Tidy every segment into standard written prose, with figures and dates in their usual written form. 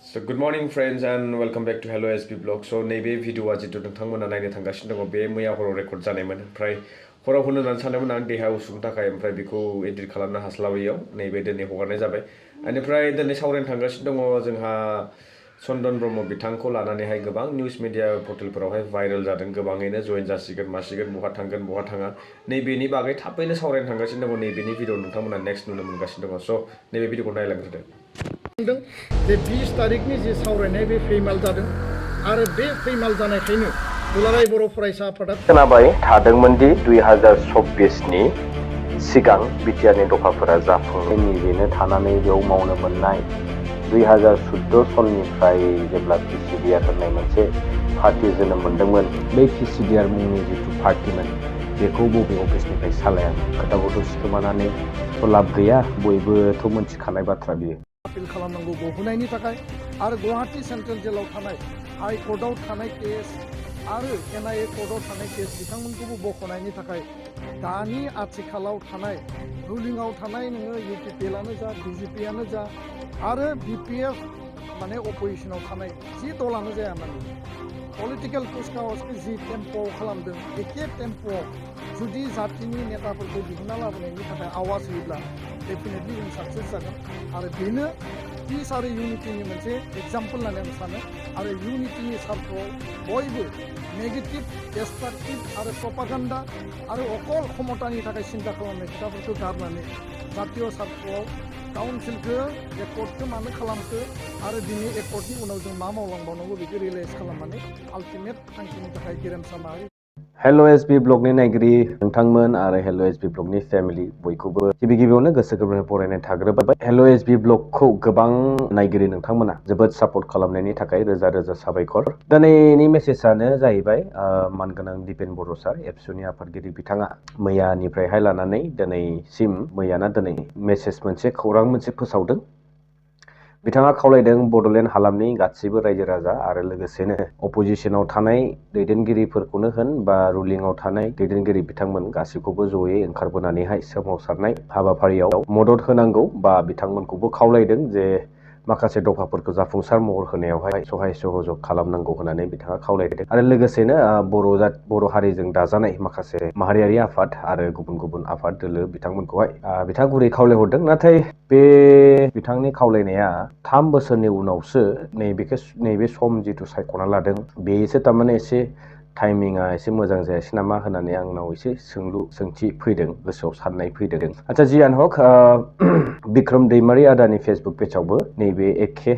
So good morning friends and welcome back to Hello SB Blog. So नैबे भिडिअआ जितु नोंथांमोना नायनो थांगासिनो दङ बे मैया हराव रेकर्ड जानायमोन ओमफ्राय हराव होनो होननानै सानदोंमोन आं देहा उसुखनि थाखाय ओमफ्राय बेखौ एडिट खालामनो हास्लाबैयाव नैबे दिनै हगारनाय जाबाय बेनिफ्राय दिनै सावरायनो थांगासिनो दङ जोंहा चन्दन ब्रह्म बिथांखौ लानानैहाय गोबां निउज मिडिया पर्टेलफोरावहाय भाइरेल जादों गोबाङैनो जइन जासिगोन मासिगोन बहा थांगोन बहा थाङा नैबेनि बागै थाबैनो सावरायनो थांगासिनो दङ नैबेनि भिडिअ नोंथांमोना नेक्स्ट नुनो मोनगासिनो दङ स' नैबे भिडिअखौ नायलांग्रोदो जे 20 तारिखनि जे सावरायनाय बे फैमाल जादों आरो बे फैमाल जानायखायनो दुलाराय बर' फरायसा आफादा खोनाबाय थादोंमोन दि 2024 नि सिगां बिटिआरनि दफाफोरा जाफुङैनि बेनो थानानै बेयाव मावनो मोननाय 2014 सननिफ्राय जेब्ला PCDR होननाय मोनसे पार्टी जोनोम मोनदोंमोन बे PCDR मुंनि जिथु पार्टीमोन बेखौ बबे अफिसनिफ्राय सालाया खोथाखौथ' सिखोमानानै लाब गैया बयबोथ' मोनथिखानाय बाथ्रा बियो आपिल खालामनांगौ बहननायनि थाखाय आरो गुवाहाटी सेन्ट्रेल जेलाव थानाय हाई कर्टआव थानाय केस आरो NIA कर्टआव थानाय केस बिथांमोनखौबो बख'नायनि थाखाय दानि आथिखालाव थानाय रुलिंआव थानाय नोङो UPPLआनो जा BJPआनो जा आरो BPF माने अपोजिशनाव थानाय जि दलानो जाया माने पलिटिकेल कुचकावाजखौ जि टेम्प'आव खालामदों एखे टेम्प'आव जुदि जातिनि नेताफोरखौ दिहुनना लाबोनायनि थाखाय आवाज होयोब्ला डेफिनेटलि जों साक्सेस जागोन आरो बेनो पिस आरो इउनिटिनि मोनसे एग्जाम्पल होननानै आं सानो आरो इउनिटिनि सार्थआव बयबो नेगेटिभ डेस्ट्राक्टिभ आरो प्रपागान्डा आरो अकल क्षमतानि थाखाय सिन्था खालामनाय खोथाफोरखौ गारनानै जातीय सार्थआव काउन्सिलखौ एकर्डखौ मानो खालामखो आरो दिनै एकर्डनि उनाव जों मा मावलांबावनांगौ बेखौ रियलाइज खालामनानै आल्टिमेट थांखिनि थाखाय गेरेमसा माहारि हेलो एसबी ब्लगनि नायगिरि नोंथांमोन आरो हेलो एसबी ब्लगनि फेमिलि बयखौबो गिबियावनो गोसो गोरबोनिफ्राय बरायनाय थाग्रोबाय हेलो एसबी ब्लगखौ गोबां नायगिरि नोंथांमोना जोबोद सापर्ट खालामनायनि थाखाय रोजा रोजा साबायखर दिनैनि मेसेजआनो जाहैबाय मानगोनां दिपेन बर' सार एबसुनि आफादगिरि बिथाङा मैयानिफ्रायहाय लानानै दिनैसिम मैयाना दिनै मेसेज मोनसे खौरां मोनसे फोसावदों बिथाङा खावलायदों बड'लेण्ड हालामनि गासैबो रायजो राजा आरो लोगोसेनो अपोजिशनाव थानाय दैदेनगिरिफोरखौनो होन बा रुलिंआव थानाय दैदेनगिरि बिथांमोन गासैखौबो जयै ओंखारबोनानैहाय सोमावसारनाय हाबाफारियाव मदद होनांगौ बा बिथांमोनखौबो खावलायदों जे माखासे दफाफोरखौ जाफुंसार महर होनायावहाय सहाय सहयोग खालामनांगौ होननानै बिथाङा खावलायदों आरो लोगोसेनो बर' हारिजों दाजानाय माखासे माहारियारि आफाद आरो गुबुन गुबुन आफाद दोलो बिथांमोनखौहाय बिथाङा गुरै खावलायहरदों नाथाय बे बिथांनि खावलायनाया 3 बोसोरनि उनावसो नैबे सम जिथु सायख'ना लादों बेसो थारमाने एसे टाइमिंआ एसे मोजां जायासै नामा होननानै आंनाव एसे सोंथि फैदों गोसोआव साननाय फैदों आচ্ছা जियानो हक बिक्रम दैमारि आदानि फेसबुक पेजावबो नैबे एखे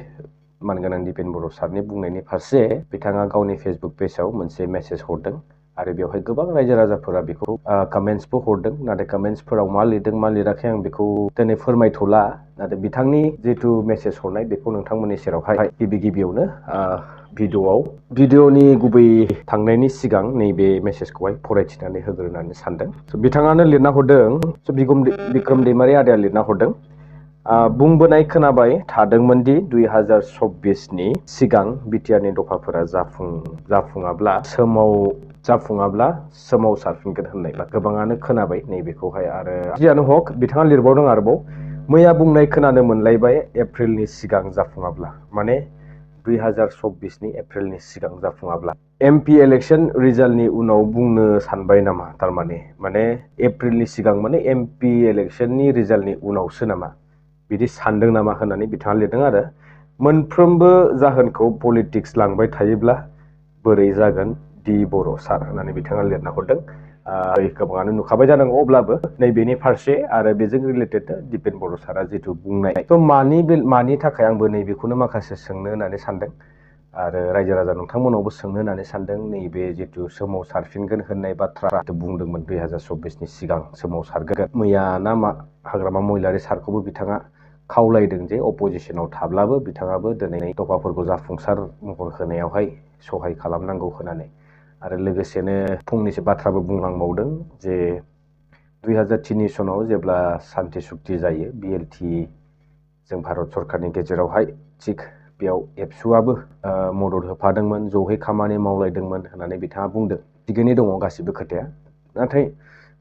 मानगोनां दिपेन बर' सारनि बुंनायनि फारसे बिथाङा गावनि फेसबुक पेजाव मोनसे मेसेज हरदों आरो बेवहाय गोबां रायजो राजाफोरा बेखौ कमेन्ट्सबो हरदों नाथाय कमेन्ट्सफोराव मा लिरदों मा लिराखै आं बेखौ दिनै फोरमायथ'ला नाथाय बिथांनि जिथु मेसेज हरनाय बेखौ नोंथांमोननि सेरावहाय गिबियावनो भिडिअनि गुबै थांनायनि सिगां नैबे मेसेजखौहाय फरायथिनानै होग्रोनानै सानदों बिथाङानो लिरना हरदों बिक्रम दैमारि आदाया लिरना हरदों बुंबोनाय खोनाबाय थादोंमोन दि 2024 नि सिगां बिटिआरनि दफाफोरा जाफुङाब्ला सोमावसारफिनगोन होननाय गोबाङानो खोनाबाय नैबेखौहाय आरो जियानो हक बिथाङा लिरबावदों आरोबाव मैया बुंनाय खोनानो मोनलायबाय एप्रिलनि सिगां जाफुङाब्ला माने 2024 नि एप्रिलनि सिगां जाफुङाब्ला MP इलेक्शन रिजाल्टनि उनाव बुंनो सानबाय नामा माने एप्रिलनि सिगां माने MP इलेक्शननि रिजाल्टनि उनावसो नामा बिदि सानदों नामा होननानै बिथाङा लिरदों आरो मोनफ्रोमबो जाहोनखौ पलिटिक्स लांबाय थायोब्ला बोरै जागोन दि बर' सार होननानै बिथाङा लिरना हरदों गोबाङानो नुखाबाय जानांगौ अब्लाबो नैबेनि फारसे आरो बेजों रिलेटेड दिपेन बर' सारा जिथु बुंनाय मानि थाखाय आंबो नैबेखौनो माखासे सोंनो होननानै सानदों आरो रायजो राजा नोंथांमोनावबो सोंनो होननानै सानदों नैबे जिथु सोमावसारफिनगोन होननाय बाथ्रा बुंदोंमोन 2024 नि सिगां सोमावसारगोन मैया ना हाग्रामा महिलारि सारखौबो बिथाङा खावलायदों जे अपोजिशनाव थाब्लाबो बिथाङाबो दिनै दफाफोरखौ जाफुंसार महर होनायावहाय सहाय खालामनांगौ होननानै आरो लोगोसेनो फंनैसो बाथ्राबो बुंलांबावदों जे 2003 सनाव जेब्ला सान्ति सुक्ति जायो BLT जों भारत सरकारनि गेजेरावहाय थिग बेयाव एबसुआबो मदद होफादोंमोन ज'है खामानि मावलायदोंमोन होननानै बिथाङा बुंदों थिगैनो दङ गासिबो खोथाया नाथाय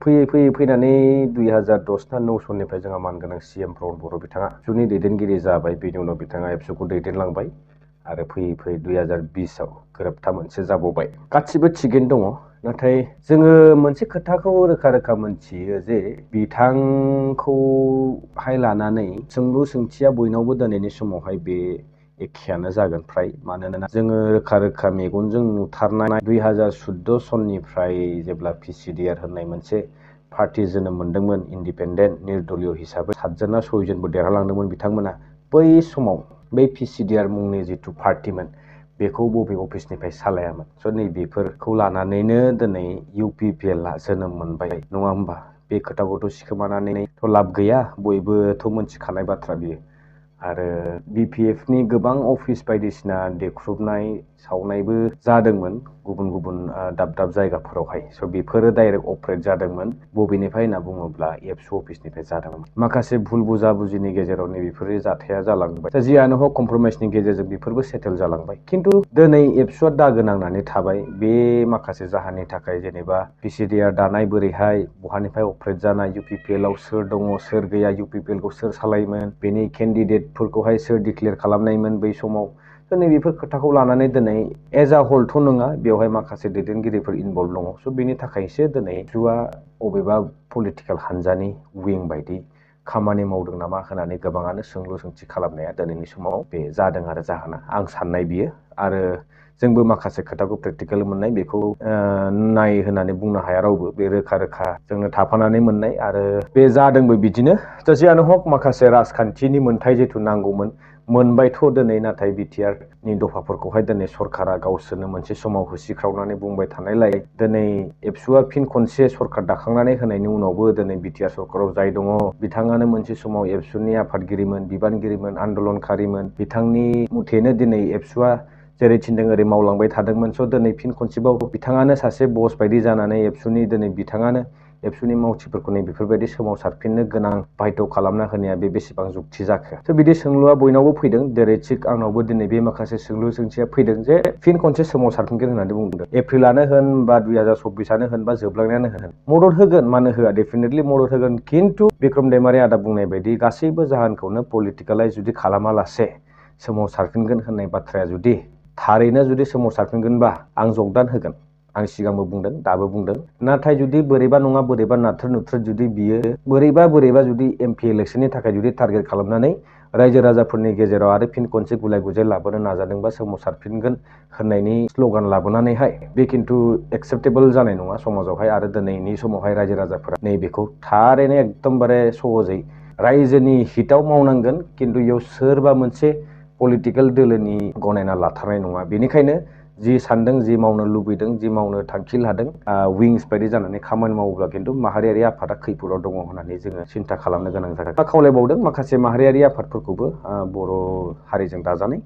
फैनानै 2010 ना 9 सननिफ्राय जोंहा मानगोनां CM प्रमद बर' बिथाङा एबसुनि दैदेनगिरि जाबाय बेनि उनाव बिथाङा एबसुखौ दैदेनलांबाय आरो फैयै फैयै 2020 आव गोरोबथा मोनसे जाबावबाय गासिबो थिगैनो दङ नाथाय जोङो मोनसे खोथाखौ रोखा रोखा मोनथियो जे बिथांखौहाय लानानै सोंलु सोंथिया बयनावबो दिनैनि समावहाय बे एखेयानो जागोन फ्राय मानोना जोङो रोखा रोखा मेगनजों नुथारनाय 2014 सननिफ्राय जेब्ला PCDR होननाय मोनसे पार्टी जोनोम मोनदोंमोन इन्डिपेन्डेन्ट निर्दलीय हिसाबै 7 ना 6 जनबो देरहालांदोंमोन बिथांमोना बै समाव बै PCDR मुंनि जिथु पार्टीमोन बेखौ बबे अफिसनिफ्राय सालायामोन स' नैबेफोरखौ लानानैनो दिनै UPPLआ जोनोम मोनबाय नङा होमबा बे खोथाखौथ' सिखोमानानैथ' लाब गैया बयबोथ' मोनथिखानाय बाथ्रा बियो आरो BPFनि गोबां अफिस बायदिसिना देख्रुबनाय सावनायबो जादोंमोन गुबुन गुबुन दाब दाब जायगाफोरावहाय स' बेफोरो डाइरेक्ट अपारेट जादोंमोन बबेनिफ्राय होनना बुङोब्ला एबसु अफिसनिफ्राय जादोंमोन माखासे भुल बुजाबुजिनि गेजेराव नैबेफोर जाथाया जालांबाय दा जियानो हक कमप्रमाइसनि गेजेरजों बेफोरबो सेटेल जालांबाय खिन्थु दिनै एबसुआ दागो नांनानै थाबाय बे माखासे जाहोननि थाखाय जेनेबा PCDR दानाय बोरैहाय बहानिफ्राय अपारेट जानाय UPPLआव सोर दङ सोर गैया UPPLखौ सोर सालायोमोन बेनि केन्डिडेटफोरखौहाय सोर डिक्लेयार खालामनायमोन बै समाव स' नैबेफोर खोथाखौ लानानै दिनै एज आ हलथ' नङा बेवहाय माखासे दैदेनगिरिफोर इनभल्भ दङ स' बेनि थाखायसो दिनै एबसुआ बबेबा पलिटिकेल हानजानि विं बायदि खामानि मावदों नामा होननानै गोबाङानो सोंलु सोंथि खालामनाया दिनैनि समाव बे जादों आरो जाहोना आं साननाय बियो आरो जोंबो माखासे खोथाखौ प्रेक्टिकेल मोननाय बेखौ नाय होननानै बुंनो हाया रावबो बे रोखा रोखा जोंनो थाफानानै मोननाय आरो बे जादोंबो बिदिनो दा जियानो हक माखासे राजखान्थिनि मोन्थाय जिथु नांगौमोन मोनबायथ' दिनै नाथाय बिटिआरनि दफाफोरखौहाय दिनै सरकारा गावसोरनो मोनसे समाव होसिख्रावनानै बुंबाय थानायलाय दिनै एबसुआ फिन खनसे सरकार दाखांनानै होनायनि उनावबो दिनै बिटिआर सरकाराव जाय दङ बिथाङानो मोनसे समाव एबसुनि आफादगिरिमोन बिबानगिरिमोन आन्दलनकारिमोन बिथांनि मथेनो दिनै एबसुआ जेरै थिनदों ओरै मावलांबाय थादोंमोन स' दिनै फिन खनसेबाव बिथाङानो सासे बस बायदि जानानै एबसुनि दिनै बिथाङानो एबसुनि मावथिफोरखौ नै बेफोरबायदि सोमावसारफिननो गोनां बाध्य खालामना होनाया बे बेसेबां जुक्ति जाखो स' बिदि सोंलुआ बयनावबो फैदों जेरै थिग आंनावबो दिनै बे माखासे सोंलु सोंथिया फैदों जे फिन खनसे सोमावसारफिनगोन होननानै बुंदों एप्रिलानो होन बा 2024आनो होन बा जोबलांनायानो होन मदद होगोन मानो होआ डेफिनेटलि मदद होगोन खिन्थु बिक्रम दैमारि आदा बुंनाय बायदि गासैबो जाहोनखौनो पलिटिकेलाइज जुदि खालामालासे सोमावसारफिनगोन होननाय बाथ्राया जुदि थारैनो जुदि सोमावसारफिनगोनबा आं जगदान होगोन आं सिगांबो बुंदों दाबो बुंदों नाथाय जुदि बोरैबा नङा बोरैबा नाथ्रोद नुथ्रोद जुदि बियो बोरैबा जुदि MP इलेक्सननि थाखाय जुदि टार्गेट खालामनानै रायजो राजाफोरनि गेजेराव आरो फिन खनसे गुलाय गुजाय लाबोनो नाजादोंबा सोमावसारफिनगोन होननायनि स्ल'गान लाबोनानैहाय बे खिन्थु एक्सेप्टेबल जानाय नङा समाजावहाय आरो दिनैनि समावहाय रायजो राजाफोरा नैबेखौ थारैनो एकदमबारे सहजै रायजोनि हितआव मावनांगोन खिन्थु इयाव सोरबा मोनसे पलिटिकेल दोलोनि गनायना लाथारनाय नङा बेनिखायनो जि सानदों जि मावनो लुबैदों जि मावनो थांखि लादों विंस बायदि जानानै खामानि मावोब्ला खिन्थु माहारियारि आफादा खैफोदाव दङ होननानै जोङो सिन्था खालामनो गोनां जागोन खावलायबावदों माखासे माहारियारि आफादफोरखौबो बर' हारिजों दाजानाय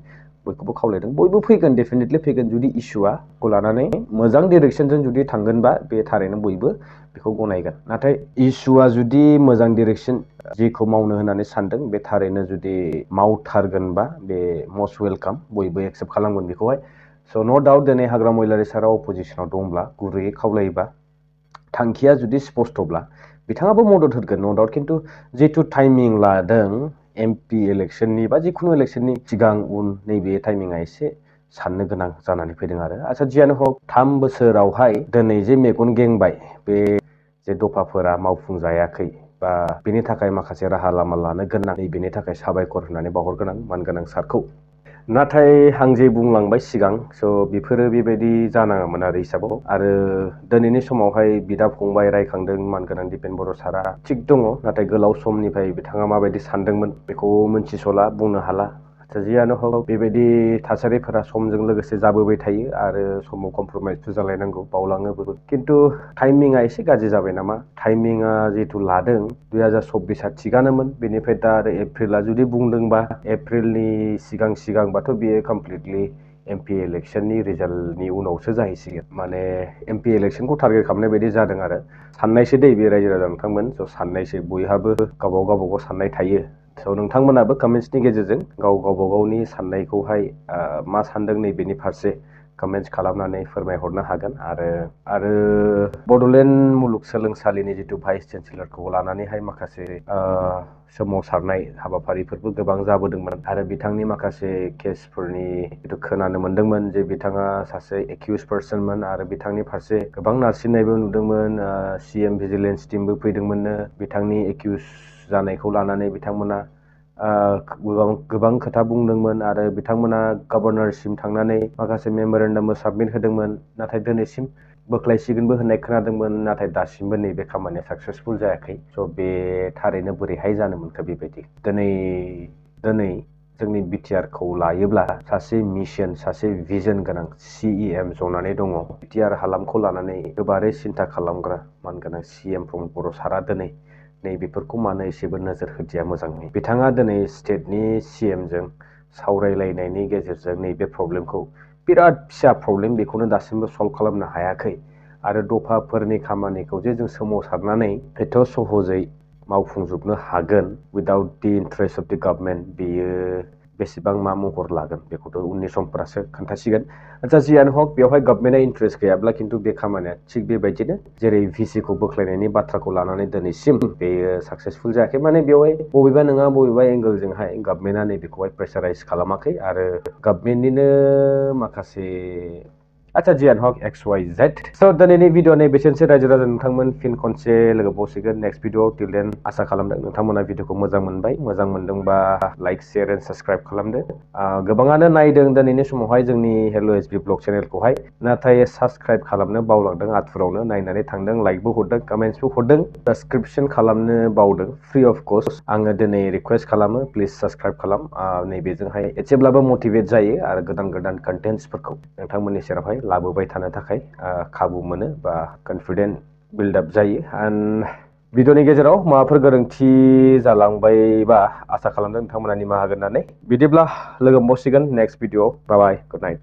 बयखौबो खावलायदों बयबो फैगोन डेफिनेटलि फैगोन जुदि इसुआखौ लानानै मोजां डिरेक्सनजों जुदि थांगोनबा बे थारैनो बयबो बेखौ गनायगोन नाथाय इसुआ जुदि मोजां डिरेक्सन जेखौ मावनो होननानै सानदों बे थारैनो जुदि मावथारगोनबा बे मस्ट वेलकाम बयबो एक्सेप्ट खालामगोन बेखौहाय स' नो डाउट दिनै हाग्रा महिलारि सारा अपोजिसनाव दंब्ला गुरैयै खावलायोबा थांखिया जुदि स्पष्टब्ला बिथाङाबो मदद होगोन नो डाउट खिन्थु जिथु टाइमिं लादों MP इलेक्सननि बा जिखुनु इलेक्सननि सिगां उन नैबे टाइमिंआ एसे साननो गोनां जानानै फैदों आरो आচ্ছা जियानो हक 3 बोसोरावहाय दिनै जे मेगन गेंबाय बे जे दफाफोरा मावफुंजायाखै बा बेनि थाखाय माखासे राहा लामा लानो गोनां बेनि थाखाय साबायखर होननानै बावहरगोनां मानगोनां सारखौ नाथाय आं जे बुंलांबाय सिगां स' बेफोरो बेबायदि जानाङामोन आरो हिसाबाव आरो दिनैनि समावहाय बिदा फंबाय रायखांदों मानगोनां दिपेन बर' सारा थिग दङ नाथाय गोलाव समनिफ्राय बिथाङा माबायदि सानदोंमोन बेखौ मोनथिस'ला बुंनो हाला जियानो हक बेबायदि थासारिफोरा समजों लोगोसे जाबोबाय थायो आरो समाव कमप्रमाइसबो जालायनांगौ बावलाङोबो खिन्थु टाइमिंआ एसे गाज्रि जाबाय नामा टाइमिंआ जिथु लादों 2024आ थिगानोमोन बेनिफ्राय दा आरो एप्रिला जुदि बुंदोंबा एप्रिलनि सिगांबाथ' बियो कमप्लिटलि MP इलेक्सननि रिजाल्टनि उनावसो जाहैसिगोन माने MP इलेक्सनखौ टार्गेट खालामनाय बायदि जादों आरो साननायसो दै बे रायजो राजा नोंथांमोन स' साननायसो बयहाबो गावबागाव साननाय थायो स' नोंथांमोनाबो कमेन्ट्सनि गेजेरजों गावबा गावनि साननायखौहाय मा सानदों नैबेनि फारसे कमेन्ट्स खालामनानै फोरमायहरनो हागोन आरो बड'लेण्ड मुलुगसोलोंसालिनि जिथु भाइस चेन्सेलरखौ लानानैहाय माखासे सोमावसारनाय हाबाफारिफोरबो गोबां जाबोदोंमोन आरो बिथांनि माखासे केसफोरनि जिथु खोनानो मोन्दोंमोन जे बिथाङा सासे एक्युज पार्सनमोन आरो बिथांनि फारसे गोबां नारसिननायबो नुदोंमोन CM भिजिलेन्स टीमबो फैदोंमोननो बिथांनि एक्युज जानायखौ लानानै बिथांमोना गोबां खोथा बुंदोंमोन आरो बिथांमोना गभर्नरसिम थांनानै माखासे मेमोरेन्डामबो साबमिट होदोंमोन नाथाय दिनैसिम बोख्लायसिगोनबो होननाय खोनादोंमोन नाथाय दासिमबो नैबे खामानिया साक्सेसफुल जायाखै स' बे थारैनो बोरैहाय जानो मोनखो बेबायदि दिनै जोंनि बिटिआरखौ लायोब्ला सासे मिशन सासे भिजन गोनां CEM जनानै दङ बिटिआर हालामखौ लानानै गोबारै सिन्था खालामग्रा मानगोनां CM प्रमद बर' सारा दिनै बेफोरखौ मानो एसेबो नोजोर होदिया मोजाङै बिथाङा दिनै स्टेटनि CMजों सावरायलायनायनि गेजेरजों नैबे प्रब्लेमखौ बिराद फिसा प्रब्लेम बेखौनो दासिमबो सल्भ खालामनो हायाखै आरो दफाफोरनि खामानिखौ जे जों सोमावसारनानै एथ' सहजै मावफुंजोबनो हागोन without the interest of the government बेयो बेसेबां मा महर लागोन बेखौथ' उननि समफोरासो खोन्थासिगोन आच्चा जियानो हक बेवहाय गभर्नमेन्टआ इन्ट्रेस्ट गैयाब्ला खिन्थु बे खामानिया थिग बेबायदिनो जेरै VCखौ बोख्लायनायनि बाथ्राखौ लानानै दिनैसिम बेयो साक्सेसफुल जायाखै माने बेवहाय बबेबा नङा बबेबा एंगोलजोंहाय गभर्नमेन्टआ नैबेखौहाय प्रेसाराइज खालामाखै आरो गभर्नमेन्टनिनो माखासे आच्चा जियानो हक XYZ स' दिनैनि भिडिअ नैबेसेनोसै रायजो राजा नोंथांमोन फिन खनसे लोगो बावसिगोन नेक्स्ट भिडिअ टिल देन आसा खालामदों नोंथांमोना भिडिअखौ मोजां मोनदोंबा लाइक शेयार एन्ड साबस्क्राइब खालामदो गोबाङानो नायदों दिनैनि समावहाय जोंनि हेल' SB ब्लग चेनेलखौहाय नाथाय साबस्क्राइब खालामनो बावलांदों आथुरावनो नायनानै थांदों लाइकबो हरदों कमेन्ट्सबो हरदों साबस्क्रिपसन खालामनो बावदों फ्रि अफ कस्ट आङो दिनै रिक्वेस्ट खालामो प्लिज साबस्क्राइब खालाम नैबेजोंहाय एसेब्लाबो मटिभेट जायो आरो गोदान कन्टेन्ट्सफोरखौ नोंथांमोननि सेरावहाय लाबोबाय थानो थाखाय खाबु मोनो बा कन्फिडेन्ट बिल्डआप जायो एन्ड भिडिअनि गेजेराव माबाफोर गोरोन्थि जालांबायबा आसा खालामदों नोंथांमोना निमाहा होगोन होननानै बिदिब्ला लोगो मोनबावसिगोन नेक्स्ट भिडिअ बाय बाय गुड नाइट